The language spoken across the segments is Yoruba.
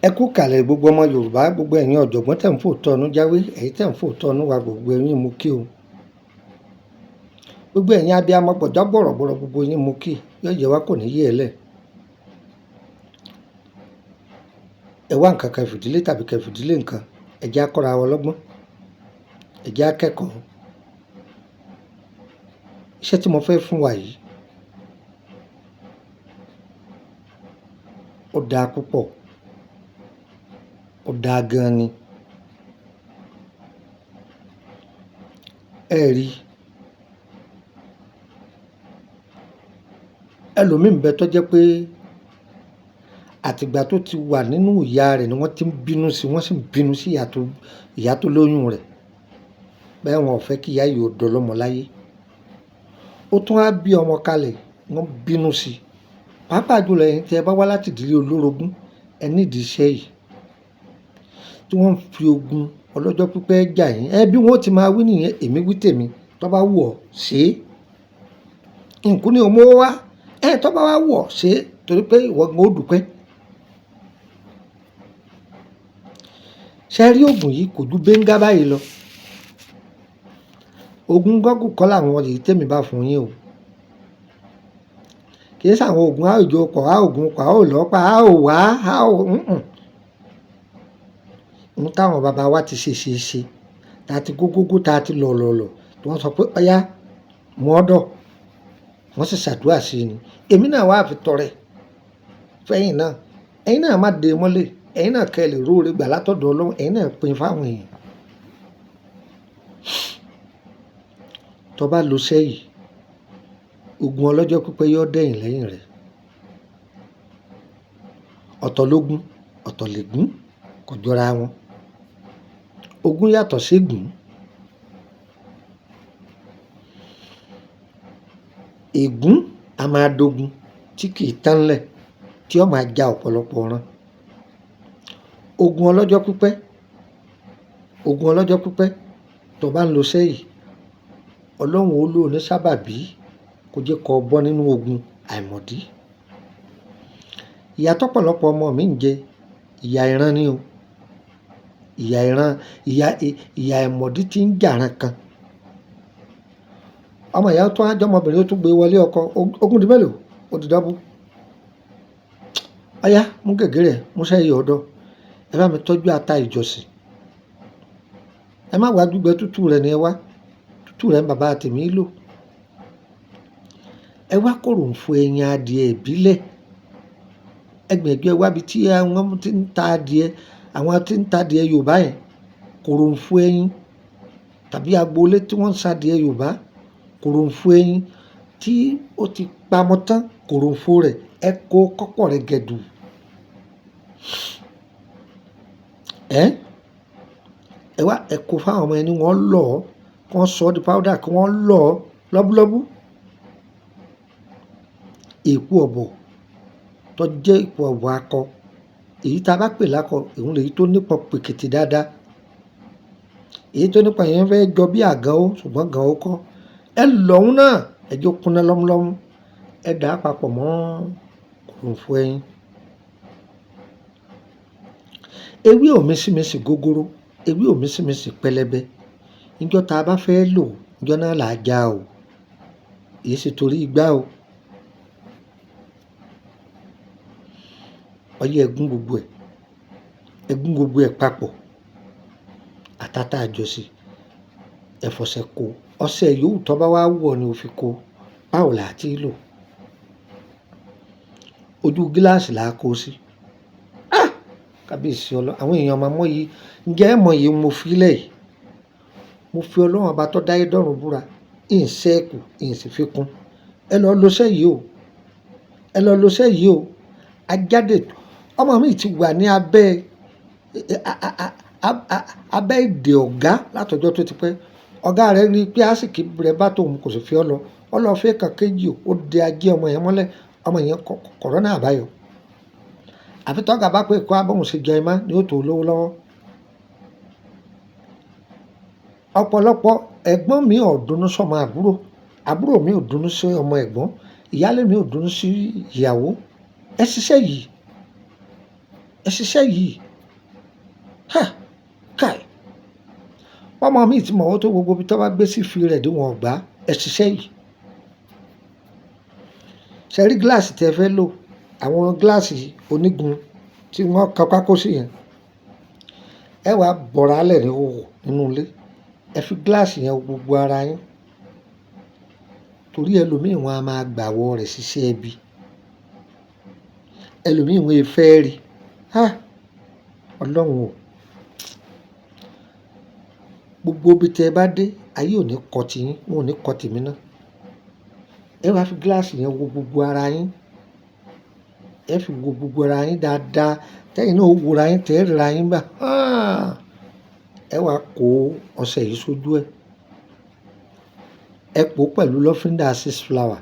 Ẹ kú ìkàlẹ̀ gbogbo ọmọ Yorùbá, gbogbo ẹ̀yin ọ̀jọ̀gbọ́n tẹ̀ ń fòótọ́ ọnú jáwé, ẹ̀yin tẹ̀ ń fòótọ́ ọnú wa, gbogbo ẹ̀yin mo kí o. Gbogbo ẹ̀yin abiyamọ gbọ̀já gbọ̀rọ̀gbọ̀rọ̀, gbogbo yín mo kí, yóò yẹ wá kò ní yé ẹ lẹ̀. Ẹ wá nǹkan kan fìdílé tàbí kẹ́ fìdílé nǹkan, ẹ jẹ́ á kọ́ra wa lọ́gbọ́n, ẹ jẹ́ á kẹ́kọ̀ọ́. Iṣẹ́ tí mo fẹ́ fún wa yìí, ó dáa púpọ̀, ó dáa gan ni. Ẹ rí, ẹlòmíì ń bẹ tó jẹ́ pé àtìgbà tó ti wà nínú ìyá rẹ̀ ni wọ́n ti ń bínú sí, wọ́n sì ń bínú sí ìyá tó lóyún rẹ̀. Bẹ́ẹ̀ wọn ò fẹ́ kí ìyá yìí ó dọlọ́mọ láyé. Ó tún á bí ọmọ kalẹ̀, wọ́n bínú sí i. Pàápàá jùlọ ẹ̀yin tí ẹ bá wá láti ìdílé olórogún, ẹ need iṣẹ́ yìí. Tí wọ́n ń fi ogun ọlọ́jọ́ pípẹ́ jà yín. Ẹ bí wọ́n ó ti máa wí nìyẹn, èmi wí tèmi. Tó bá wù ọ́, ṣe é. Nkú ni o mú owó wá. Ẹ tó bá wá wù ọ́, ṣe é torí pé ìwọ gan ó dúpẹ́. Ṣé ẹ rí òògùn yìí kò ju bẹ́ńgá báyìí lọ. Òògùn Google kọ́ làwọn èyí tèmi bá fún yín o. Kì í ṣàwọn òògùn a ò jó pọ̀, a òògùn pa, a ò lọ́pa, a ò wá, a ò ǹǹ. Ohun táwọn bàbá wa ti ṣe ṣe ṣe, ta ti gógógó, ta ti lọ̀lọ̀lọ̀, tí wọ́n sọ pé ọ̀yá, mú ọ́dọ̀. Wọ́n sì ṣàdúrà sí i ni. Èmi náà wá fi tọrẹ fẹ́yìn náà. Ẹ̀yin náà má de mọ́lẹ̀. Ẹ̀yin náà kẹ́ lè róore gbà látọ̀dọ̀ Ọlọ́run. Ẹ̀yin náà pín fáwọn èèyàn. Tó bá lo iṣẹ́ yìí, ogun ọlọ́jọ́ pípẹ́ yóò dẹ̀yìn lẹ́yìn rẹ. Ọ̀tọ̀ lógun, ọ̀tọ̀ lègún, kò jọra wọn. Ogun yàtọ̀ sí ègún. Ègún a máa dogun tí kì í tán lẹ̀, tí ó máa ja ọ̀pọ̀lọpọ̀ ọ̀ràn. Ogun ọlọ́jọ́ pípẹ́, ogun ọlọ́jọ́ pípẹ́, tó bá ń lo iṣẹ́ yìí, Ọlọ́run ó lò ó ní sábàbí kó jẹ́ kó bọ́ nínú ogun àìmọ̀dí. Ìyà tọ́pọ̀lọpọ̀ ọmọ mi ń jẹ, ìyà ìran ni o. Ìyà ìran, ìyà, ìyà àìmọ̀dí tí ń jà ran kan. Ọmọ ìyá tó wá jẹ́ ọmọbìnrin ó tún gbé wọlé ọkọ. Ogún di mélòó? Ó di double. Ọ̀yá, mú gègé rẹ̀, mú iṣẹ́ yìí ọ̀dọ̀. Ẹ bá mi tọ́jú ata ìjọsìn. Ẹ má wá gbígbẹ tútù rẹ̀ ni ẹ wá. Tútù rẹ̀ ń bàbá tèmi lò. Ẹ wá kòròǹfo ẹyin adìẹ ìbílẹ̀. Ẹ gbìyànjú ẹ wá ibi tí àwọn tí ń ta adìẹ, àwọn tí ń ta adìẹ Yorùbá yẹn, kòròǹfo ẹyin tàbí agboolé tí wọ́n ń sa adìẹ Yorùbá, kòròǹfo ẹyin tí ó ti pamọ́ tán, kòròǹfo rẹ̀, ẹ kó kọ́pọ̀ rẹ̀ gẹ̀dú. Ẹ́, ẹ wá, ẹ kó fún àwọn ọmọ ẹni wọ́n lọ̀ ọ́, kí wọ́n sọ ọ́ di powder, kí wọ́n lọ̀ ọ́ lọ́búlọ́bú. Èpo ọ̀bọ̀ tó jẹ́ èpo ọ̀bọ̀ akọ, èyí tí a bá pè lákọ, òun lèyí tó nípọn pèkìtì dáadáa. Èyí tó nípọn yẹn fẹ́ jọ bí àgàn ó, ṣùgbọ́n gàn ó kọ́. Ẹ lọ̀ ọ́n náà, ẹ jó kúnná lọ́múlọ́mú. Ẹ dà á papọ̀ mọ́ kòròǹfo ẹyin. Ewé òmísínminsìn gógóró, ewé òmísínminsìn pẹlẹbẹ. Ijọ́ ta bá fẹ́ lò, ijọ́ náà là á já o. Èyí sì torí igbá o. Ọ̀yá ẹ gún gbogbo ẹ̀, ẹ gún gbogbo ẹ̀ papọ̀. Àtàtà ìjọsìn, ẹ fọṣẹ kó. Ọṣẹ yòówù tó bá wá wù ọ́ ni o fi kó. Báwo là á tí lò? Ojú gíláàsì là á kó sí. Ah! Kábíyèsí Ọlọ́run, àwọn èèyàn máa mọ̀ yìí. Ǹjẹ́ ẹ mọ̀ yìí mo fi lẹ̀ yìí? Mo fi Ọlọ́run ọba tó dáyé dọ́run búra. Ìn ṣẹ́kù, ìn sì fi kún. Ẹ lọ lo iṣẹ́ yìí o. Ẹ lọ lo iṣẹ́ yìí o. Ajáde, ọmọ mi ti wà ní abẹ́, abẹ́ ìdè ọ̀gá látọjọ́ tó ti pẹ́. Ọ̀gá rẹ̀ rí pé àsìkí rẹ̀ bá tòun kò sì fi ọ́ lọ. Ó lọ fẹ́ kan kéjì ó di ajé ọmọ yẹn mọ́lẹ̀. Ọmọ yẹn kọ̀rọ́nà àbáyọ. Àfi tọ́gà bá pé kó abóhùn ṣe jẹ ẹmá ni ó tó lówó lọ́wọ́. Ọ̀pọ̀lọpọ̀ ẹ̀gbọ́n mi ò dùnú sọ́mọ àbúrò. Àbúrò mi ò dùnú sí ọmọ ẹ̀gbọ́n. Ìyálé mi ò dùnú sí ìyàwó. Ẹ ṣiṣẹ́ yìí. Ẹ ṣiṣẹ́ yìí. Ha! Kai! Ọmọ mi tí mọ̀ ọ́ tó gbogbo ibi tó bá gbé sí fi rẹ̀ dé wọn ò gbà. Ẹ ṣiṣẹ́ yìí. Ṣé rí gíláàsì tí ẹ fẹ́ lò? Àwọn gíláàsì onígun tí wọ́n kan pákó sí yẹn. Ẹ wá bọ̀rá lẹ̀ ní hòhò nínú ilé. Ẹ fi gíláàsì yẹn wo gbogbo ara yín. Torí ẹlòmíì wọn a máa gbàwọ̀ rẹ̀ ṣiṣẹ́ ẹbí. Ẹlòmíì wọn e fẹ́ rí. Ha! Ọlọ́run o. Gbogbo ibi tí ẹ bá dé, ayé ò ní kọ ti yín, wọn ò ní kọ tèmi ná. Ẹ wá fi gíláàsì yẹn wo gbogbo ara yín. Ẹ fi wo gbogbo ara yín dáadáa. Tẹ́yìn náà ó wo ara yín, tẹ́ ríra yín bá. Háà! Ẹ wá kó ọṣẹ yìí sójú ẹ. Ẹ pò pẹ̀lú lọ́fíndà six flower.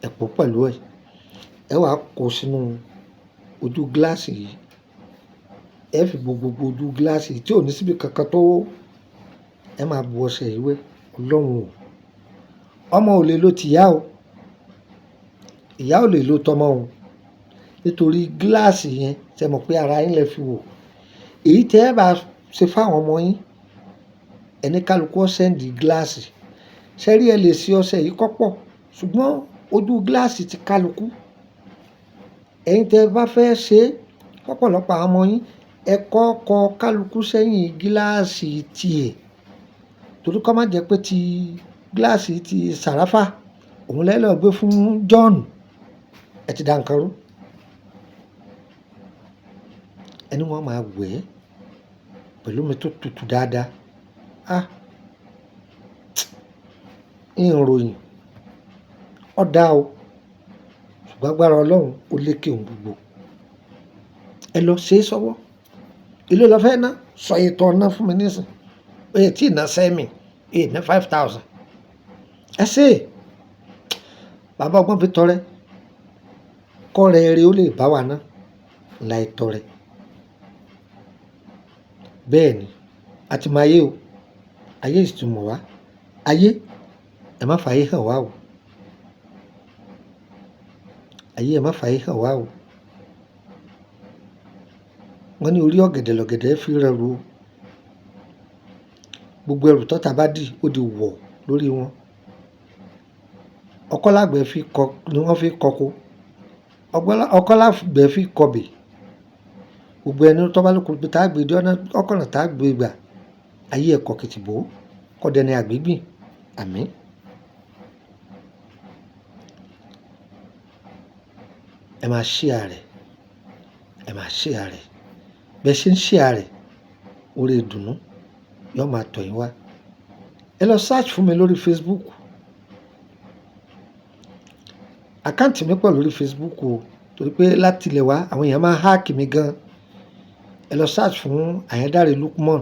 Ẹ pò pẹ̀lú ẹ. Ẹ wá kó sínú ojú gíláàsì yìí. Ẹ fi bo gbogbo ojú gíláàsì yìí tí ò ní síbi kankan tó. Ẹ máa bu ọṣẹ yìí wẹ̀. Ọlọ́run o. Ọmọ ò lè lo tìyá o. Ìyá ò lè lo tọmọ o. Nítorí gíláàsì yẹn, ṣé ẹ mọ̀ pé ara yín lẹ fi wò. Èyí tí ẹ bá ṣe fún àwọn ọmọ yín, ẹni kálukú ó send gíláàsì. Ṣé rí ẹ lè ṣe ọṣẹ yìí kó pọ̀, ṣùgbọ́n ojú gíláàsì ti kálukú. Ẹ̀yin tí ẹ bá fẹ́ ṣe fọ́pọ̀lọpọ̀ àwọn ọmọ yín, ẹ kọ́ kọ kálukú sẹ́yìn gíláàsì tí ẹ. Torí kó má jẹ́ pé tí gíláàsì ti Sàráfà, òun lẹ́ lọ gbé fún John. Ẹ ti dá ǹkan rú. Ẹni wọ́n máa wẹ̀ pẹ̀lú omi tó tutù dáadáa. Ah! Ìròyìn. Ó dá o. Ṣùgbọ́n agbára Ọlọ́run ó lékè ohun gbogbo. Ẹ lọ ṣe é sọ́wọ́. Èló lọ fẹ́ ná? Sọ iye tó ná fún mi nísìnyí. Oye tí ì ná sẹ́mi, èyí ná 5,000. Ẹ ṣé. Bàbá ọgbọ́n fi tọrẹ. Kọ́ rẹ eré ó lè bá wa ná. Láì tọrẹ. Bẹ́ẹ̀ ni, a ti mọ ayé o. Ayé sì tún mọ̀ wá. Ayé, ẹ má fàyè hàn wá o. Ayé, ẹ má fàyè hàn wá o. Wọ́n ní orí ọ̀gẹ̀dẹ̀ lọ̀gẹ̀dẹ̀ fi rẹrù o. Gbogbo ẹrù tó ta bá dì, ó di wọ̀ lórí wọn. Ọkọ́ lágbẹ̀ fi kọ, ni wọ́n fi kọko. Ọkọ́ lágbẹ̀ fi kọbè. Gbogbo ẹni tó bá lóko bí tá gbé dé ọ̀nà, ọkọ̀nà tá gbé gbà. Ayé ẹ kọ̀ kìtì bò ó. Kọ́ dẹni àgbégbìn. Àmín. Ẹ máa share rẹ̀. Ẹ máa share rẹ̀. Bí ẹ ṣe ń share rẹ̀, oore ìdùnnú yóò máa tọ̀ yín wá. Ẹ lọ search fún mi lórí Facebook. Àkáǹtì mi pọ̀ lórí Facebook o. Torí pé láti ilẹ̀ wá, àwọn èèyàn máa ń hack mi gan. Ẹ lọ search fún Àyàndáre Lukman.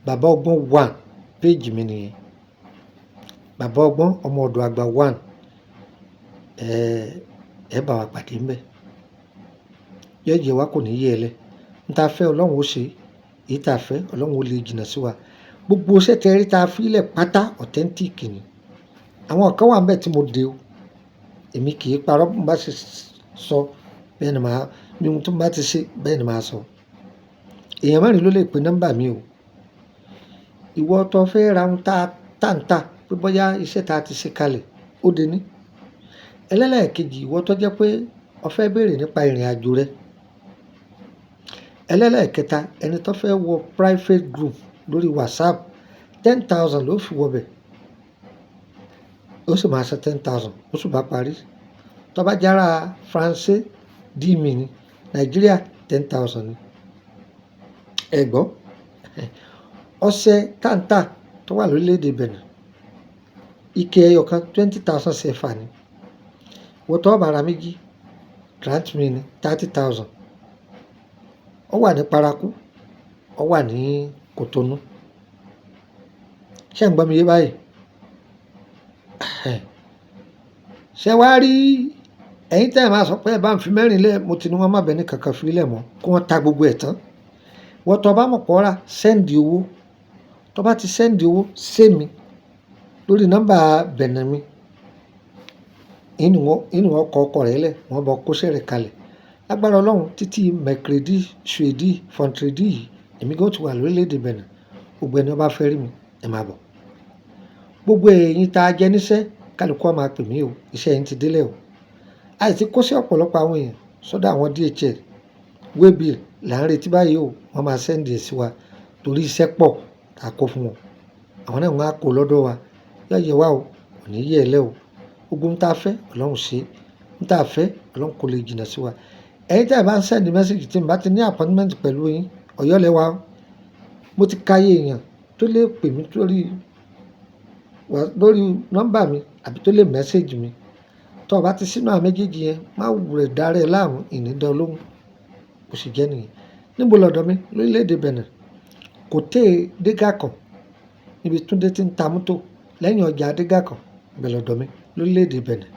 Bàbá ọgbọ́n one, page mi nìyẹn. Bàbá ọgbọ́n ọmọ ọ̀dọ̀ àgbà one. Ẹ bá wa pàdé ńbẹ. Yóò jẹ́ wá kò ní yé ẹ lẹ. N ta fẹ́ Ọlọ́run ó ṣe, èyí ta fẹ́ Ọlọ́run ó lè jìnnà sí wa. Gbogbo iṣẹ́ tí ẹ rí ta fi lẹ̀ pátá authentic ni. Àwọn kan wà níbẹ̀ tí mo dé o. Èmi kì í parọ́ bí mo bá ṣe sọ, bẹ́ẹ̀ ni màá, bí ohun tí mo bá ti ṣe, bẹ́ẹ̀ ni màá sọ. Èèyàn mẹ́rin ló lè pe nọ́mbà mi o. Ìwọ tó fẹ́ ra ohun tá ń tà pé bóyá iṣẹ́ ta ti ṣe kalẹ̀, ó dé ní. Ẹlẹ́lẹ̀kejì, ìwọ tó jẹ́ pé o fẹ́ béèrè nípa ìrìnàjò rẹ. Ẹlẹ́lẹ̀kẹta, ẹni tó fẹ́ wọ private group lórí WhatsApp, 10,000 ló fi wọ bẹ̀. Ó sì máa san 10,000, oṣù bá parí. Tó bá jẹ́ ará Faransé, dí mi ní Nàìjíríà, 10,000 ni. Ẹ gbọ́. Ọṣẹ tá ń tà tó wà lórílẹ̀ èdè Benin, ike ẹyọ kan 20,000 CFA ni. Ìwọ tó bá ra méjì, grant me ní 30,000. Ó wà ní Parakou, ó wà ní Cotonou. Ṣé ẹ̀ ń gbọ́ mi yé báyìí? Ṣé wàá rí ẹ̀yin tí ẹ máa sọ pé ẹ bá ń fi mẹ́rin lé, mo ti ní wọ́n má bẹ ní kankan fi lẹ̀ mọ́, kí wọ́n ta gbogbo ẹ̀ tán. Ìwọ tó bá mọ̀ pé ó rà, send owó. Tó bá ti send owó, sé mi lórí nọ́mbà Benin mi. Inú wọn kọ ọkọ rẹ̀ lẹ̀, wọ́n bá kó iṣẹ́ rẹ̀ kalẹ̀. Lágbára Ọlọ́run títí mercredi, jeudi, vendredi yìí, èmi gan ti wà lórílẹ̀-èdè Benin. Gbogbo ẹni ó bá fẹ́ rí mi, ẹ máa bọ̀. Gbogbo ẹ̀yin tá jẹ níṣẹ́, kálukú á máa pè mí o. Iṣẹ́ yín ti délé o. A sì ti kó sí ọ̀pọ̀lọpọ̀ àwọn èèyàn sọ́dọ̀ àwọn DHL. Waybill là ń retí báyìí o. Wọ́n máa send ẹ̀ sí wa torí iṣẹ́ pọ̀ tá a kó fún wọn. Àwọn náà wọ́n á kó lọ́dọ̀ wa. Yóò yẹ wá o, kò ní yẹ ẹ lẹ́ o. Gbogbo ohun tá fẹ́, Ọlọ́run ṣe. Ohun tá fẹ́, Ọlọ́run kò lè jìnnà sí wa. Ẹ̀yin tí ẹ bá ń send message tí n bá ti ní appointment pẹ̀lú yín, Ọ̀yọ́ lẹ wá o. Mo ti ka iye èèyàn tó lè pè mí lórí, lórí nọ́mbà mi àbí tó lè message mi. Tó bá ti sínú àwọn méjèèjì yẹn, má wulẹ̀ dára ẹ láàmú, ìní dán lóhùn. Bó ṣe jẹ́ nìyẹn. Níbo lọ̀dọ̀ mi? Lórílẹ̀-èdè Benin. Côté Dégakan, níbi Túndé tí ń ta mọ́tò lẹ́yìn ọjà Dégakan, ibẹ̀ lọ̀dọ̀ mi lórílẹ̀-èdè Benin.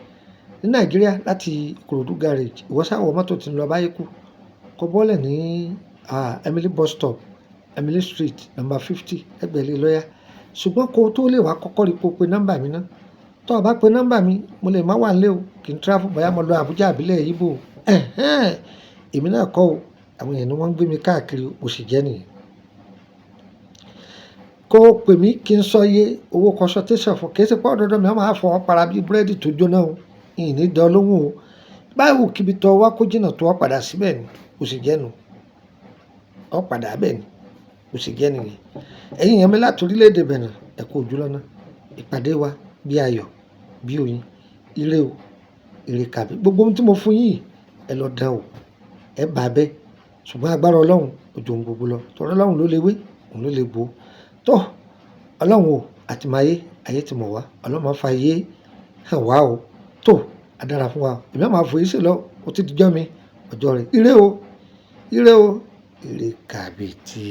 Ní Nàìjíríà láti Ìkòròdú garage, ìwọ sá wọ mọ́tò tí ń lọ Báyíkú, kó bọ́lẹ̀ ní, Emily bus stop, Emily Street, number 50, lẹ́gbẹ̀ẹ́ ilé lawyer. Ṣùgbọ́n kó tó lè wá kọ́kọ́ rí pé o pe nọ́mbà mi ná. Tó bá pe nọ́mbà mi, mo lè má wà nílé o, kí n travel bóyá mo lọ Abuja àbí ilẹ̀ Igbo. Ẹ̀hẹ́n, èmi náà kọ́ o. Àwọn èèyàn ni wọ́n ń gbé mi káàkiri, bó ṣe jẹ́ nìyẹn. Kó pè mí kí n sọ iye owó consultation fún, kì í ṣe pé ọ̀dọ̀ọ̀dọ̀ mi a máa fọwọ́ para bí búrẹ́dì tó jóná o. Ìní dán lóhùn o. Báwo kíbi tó wá kó jìnnà tó wá padà síbẹ̀ ni, bó ṣe jẹ́ nu. Ó padà bẹ́ẹ̀ ni, bó ṣe jẹ́ nìyẹn. Ẹ̀yin èèyàn mi láti orílẹ̀-èdè Benin, ẹ kú ojú lọ́nà. Ìpàdé wa bí ayọ̀, bí oyin, ire o, ire kàbí. Gbogbo ohun tí mo fún yín yìí, ẹ lọ dán o, ẹ bá bẹ́. Ṣùgbọ́n agbára Ọlọ́run ó ju ohun gbogbo lọ. Torí Ọlọ́run ló lè wé, òun ló lè gbó. Tó, Ọlọ́run o, àti máa yé, ayé tí mọ̀ wá. Ọlọ́run máa fa ayé hàn wá o. Tó, a dára fún wa. Èmi a máa fò yín sí lọ, ó ti di ọjọ́ mi, ọjọ́ rẹ. Ire o, ire o, ire kàbìtì.